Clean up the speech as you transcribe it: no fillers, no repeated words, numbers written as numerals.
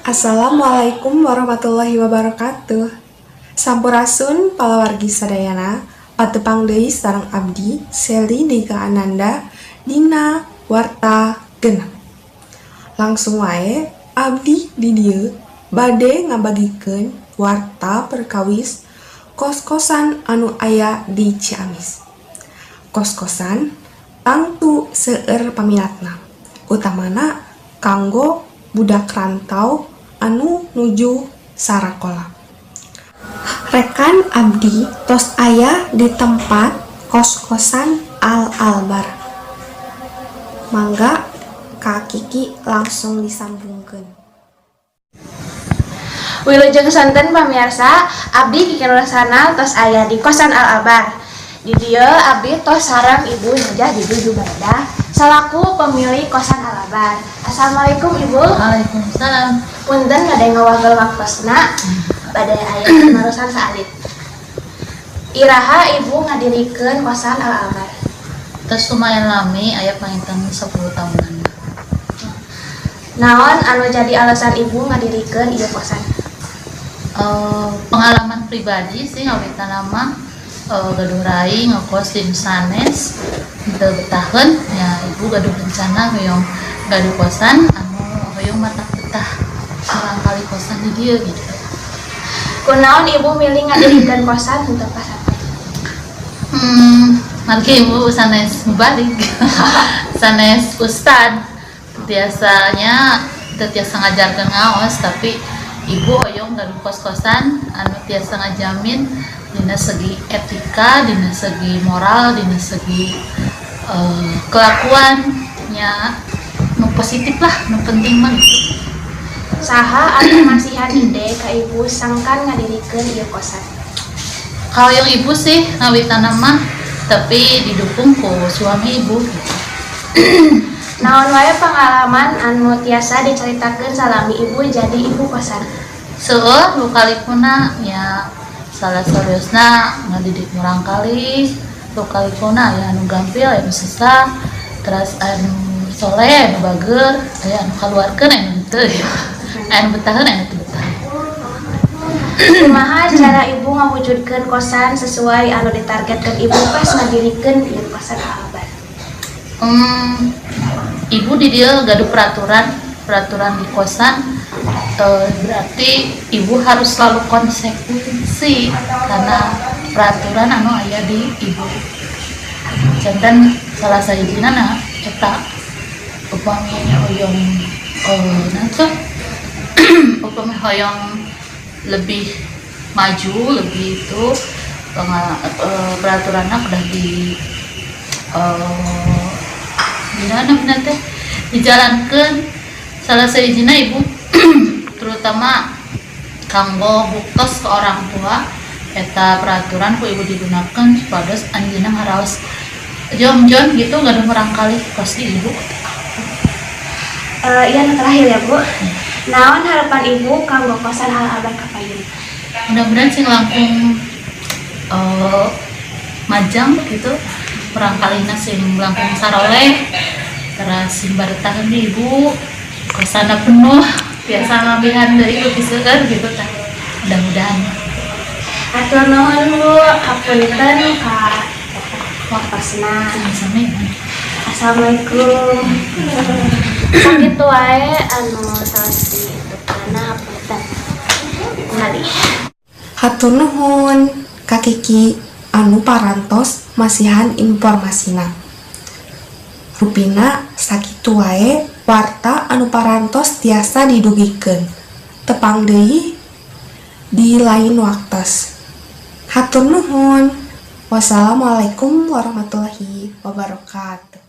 Assalamualaikum warahmatullahi wabarakatuh. Sampurasun palawargi sadayana, patepang deui sareng abdi, Seli Dika Ananda, dina Warta 6. Langsung wae abdi di dieu bade ngabagikeun warta perkawis kos-kosan anu aya di Ciamis. Kos-kosan tangtu seueur paminatna, utamana kanggo budak rantau anu nuju sarakola. Rekan abdi tos aya di tempat kos-kosan Al Albar. Mangga ka Kiki langsung disambungkeun. Wilujeng sonten, pamirsa, abdi Kiki Nursana tos aya di kosan Al Albar. Di dieu abdi tos sareng Ibu Hajah Bibi Jubaedah selaku pemilik kosan Al Albar. Assalamualaikum, Ibu. Waalaikumsalam. Punten bade ngawagel waktosna, bade aya pinarosan saalit. Iraha Ibu ngadirikeun kosan Al Albar? Terus lumayan lami, aya panginten 10 tahunan. Naon anu jadi alasan Ibu ngadirikeun ieu kosan? Pengalaman pribadi sih, ngawitan mah gaduh rai ngekos di sanes teu betaheun ya. Ibu gaduh rencana hoyong gaduh kosan anu hoyong matak betah murangkalih kosan di dieu gitu. Kunaon Ibu milih ngadirikeun kosan henteu pasantren? Margi ibu sanes mubalig, sanes ustad, biasanya teu tiasa ngajarkeun ngaos, tapi ibu hoyong gaduh kos-kosan anu tiasa ngajamin dina segi etika, dina segi moral, dina segi kelakuan nya nu positif lah, nu penting mah gitu. Saha anu masihan ide ka Ibu sangkan ngadirikeun ieu kosan? Kalau yang ibu sih ngawitan mah, tapi didukung ku suami ibu gitu. Naon wae pengalaman anu tiasa diceritakeun salami Ibu jadi ibu kosan? Seueur lukalikuna ya, salah seriusna ngadidik murangkalih, lukalikuna aya anu gampil, aya anu susah, terus anu soleh, anu bager, aya anu kaluarkeun, aya anu henteu, aya anu betaheun, aya anu teu betah. Kumaha cara Ibu ngawujudkeun kosan sesuai anu ditargetkeun Ibu pas ngadirikeun ieu kosan Al Albar? Ibu di dieu gaduh peraturan peraturan di kosan, berarti ibu harus selalu konsekuensi karena peraturan anu aya di ibu. Janten salah sahijina na eta upami hoyong, oh, nah tuh upami hoyong lebih maju lebih itu peraturannya udah di gimana bener teh dijalankan. Salah sahijina ibu terutama kanggo buktos ke orang tua, eta peraturan ku ibu digunakan supados anjeunna ngaraos jom-jom gitu gaduh murangkalih kos di ibu. Iya, nu terakhir ya, Bu. Naon harapan Ibu kanggo kosan Al Albar kapayun? Mudah-mudahan sing langkung majang gitu, murangkalihna sing langkung saroleh, terus sing baretaheun di ibu, kosana penuh, biasa ngambihan dari lebih seueur gitu tah, mudah-mudahan. Hatur nuhun, Bu, hapunten ka waktosna. Sami-sami. Assalamualaikum. Sakitu wae anu tos di itu hapunten. Kembali. Hatur nuhun ka Kiki anu parantos masihan informasina. Rupina sakitu wae warta anu parantos tiasa didugikeun. Tepang deui di lain waktos. Hatur nuhun. Wassalamualaikum warahmatullahi wabarakatuh.